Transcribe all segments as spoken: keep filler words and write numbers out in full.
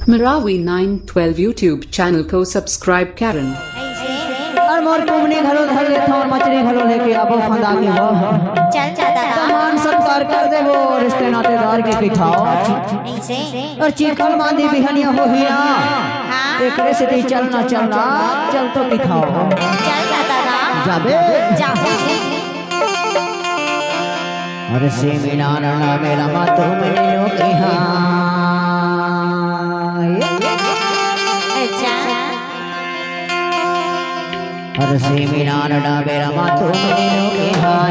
Marawi nine twelve YouTube channel को subscribe करें। अउ मोर कुमनी घलो धर लेथव अउ मछरी घलो लेके आबो फंदा के हो। चल जा दादा। त मान सत्कार कर देबो, रिश्ते नातेदार के पिठाव। अइसे। अउ चिकन मांदी बिहनिया होही ना। हाँ। एकरे सेती चल ना, चल ना, चल तो पिठाव। चल जा दादा। जाबे। जाहूं। अरे सेमिनार ना मेरा मा तुमने लोग के हाँ। अच्छा। अरे सेमिनार ना मेरा मा तुमने लोग के हाँ।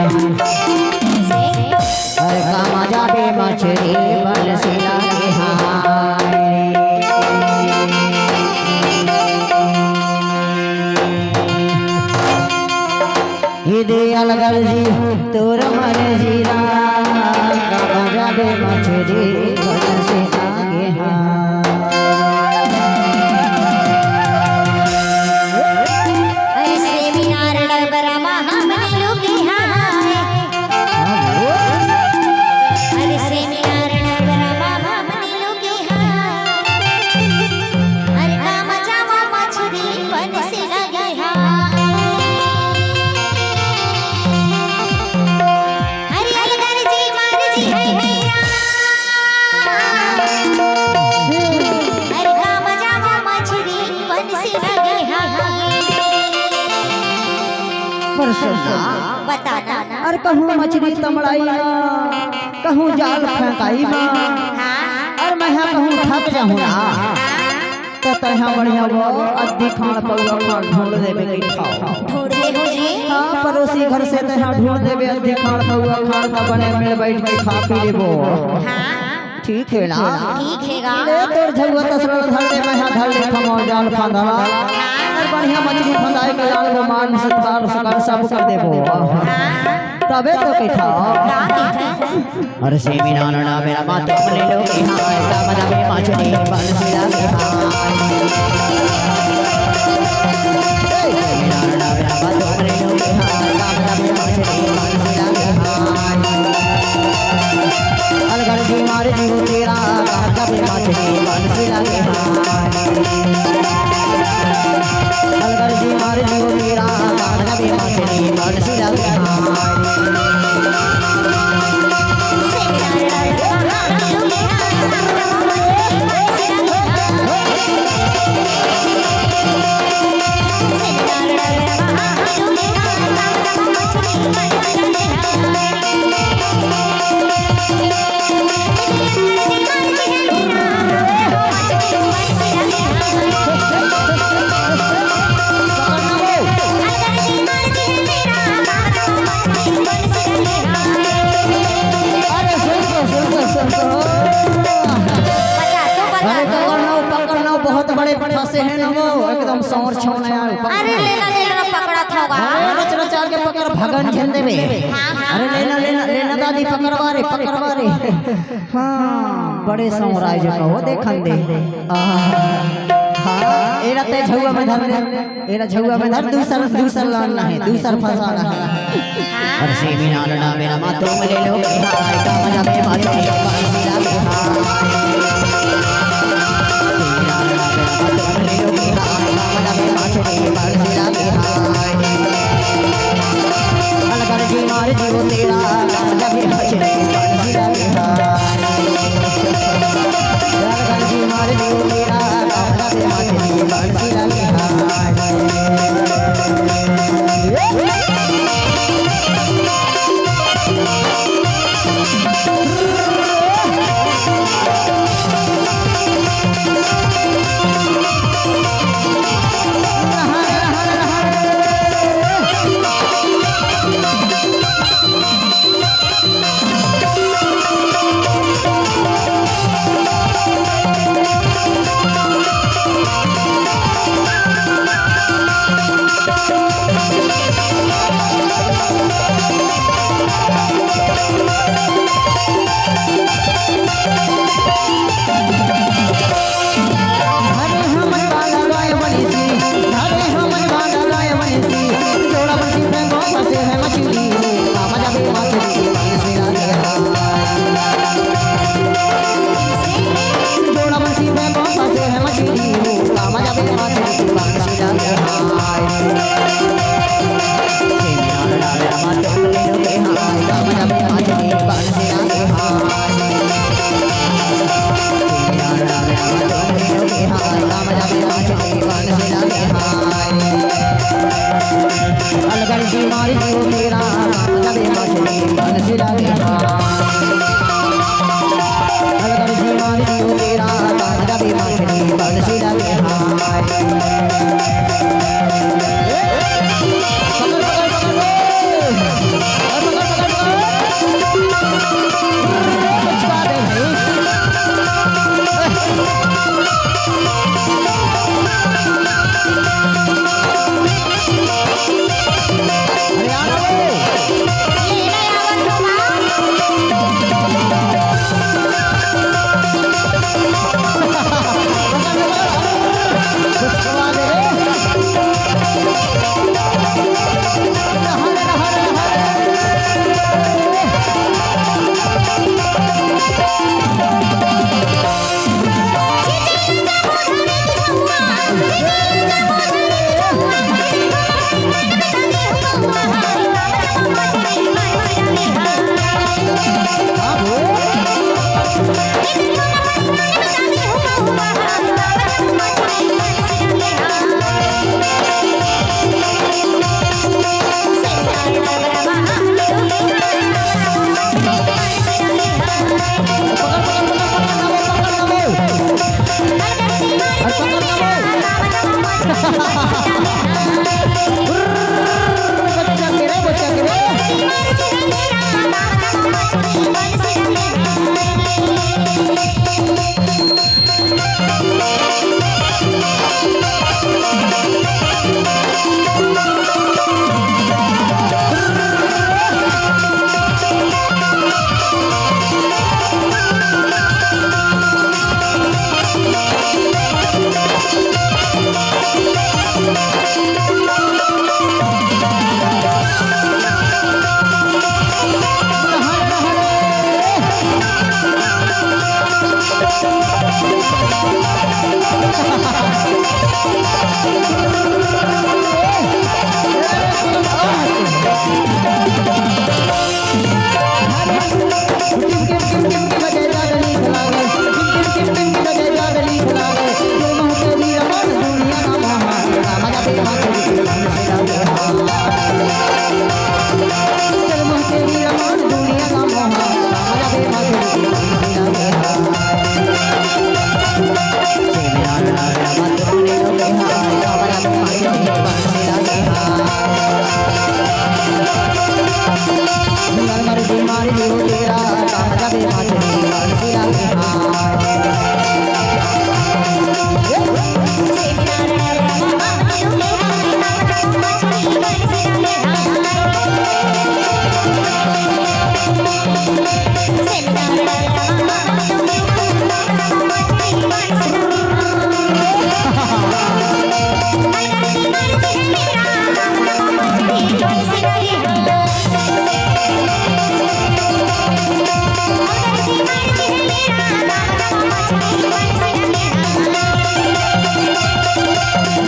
अरे कामा जाबे मछरी बंसीला के हाँ। ये दे अलगर जी, तोर मर्जी ला, कामा जाबे मछरी बंसीला के हाँ। अरे सेमिनार डबरा मा हमने लोग के हाँ। अरे सेमिनार डबरा मा हमने लोग के हाँ। अरे कामा जाबे मछरी बंसीला के हाँ। अरे अलगर जी मार जी है भैया। अरे कामा जाबे मछरी बंसीला के हाँ। पर सुन ना। बता ना। अरे कहूँ मछरी तमड़ाई ना, कहूँ जाल फेंकाई ना। हाँ। अरे मैं हा कहूँ थक जाहूँ ना। त तैं हा बढ़िया वो अद्धी खाड़ पौवा खाड़ ढूंढ देबे के खाव। ढूंढ ले हो जी। हाँ, पड़ोसी घर से तैं हा ढूंढ देबे अद्धी खाड़ पौवा खाड़, त बने मिल बैठ के खा पी लेबो। हाँ। ठीक हे ना? ठीक हे गा। ले तोर झउआ तसला धर दे, मैं हा धर ले खमो जाल फांदा। अउ बढ़िया मछरी फंदाए के लाल वो मान सत्कार सकार सब कर देबो। हाँ। तबे तो कहिथव। का कहिथव? अरे सेमिनार ना मेरा मा तुमने लोग के हाँ, कामा जाबे मछरी बंसीला के हाँ। ए, सेमिनार ना मेरा मा तुमने लोग के हाँ, कामा जाबे मछरी बंसीला के हाँ। अलगर जी मार जी हो तेरा, कामा जाबे मछरी बंसीला के हाँ। अलगर जी मार जी हो तेरा, कामा जाबे मछरी बंसीला के हाँ। अरे सुन तो, सुन तो, सुन तो। बता तो, बता अरे तो। पकड़ लो, पकड़ लो, बहुत बड़े फंसे हैं ना वो, एकदम सौर छौना यार, पकड़ अरे लो। ले ला, ले ला, पकड़ा था होगा। अरे रच रचा के पकड़, भगन झन देबे। हाँ, हाँ। अरे ले ना, ले ना, ले ना दादी, पकड़वा रे, पकड़वा रे। हाँ, बड़े सौर आए जो कहो, देखन दे। आहा। हाँ, एला ते झउआ में धर ले। एला झउआ में धर, दूसर, दूसर लानना हे, दूसर फंसाना हे। अरे सेमिनार ना मेरा मा तुमने लोग के हाँ, कामा जाबे मछरी बंसीला के हाँ। सेमिनार ना मेरा मा तुमने लोग के हाँ, कामा जाबे मछरी बंसीला के हाँ। अलगर जी मार जी वो तेरा, कामा जाबे मछरी बंसीला के हाँ। अलगर जी मार जी वो तेरा, कामा जाबे मछरी बंसीला के हाँ।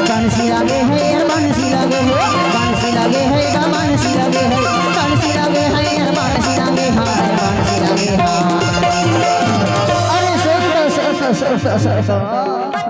बंसी लगे हे, बंसी लगे हे, बंसी लगे हे, बंसी लगे हे, बंसी लगे हे, बंसी लगे हे, बंसी लगे हे। अरे, सो, सो, सो।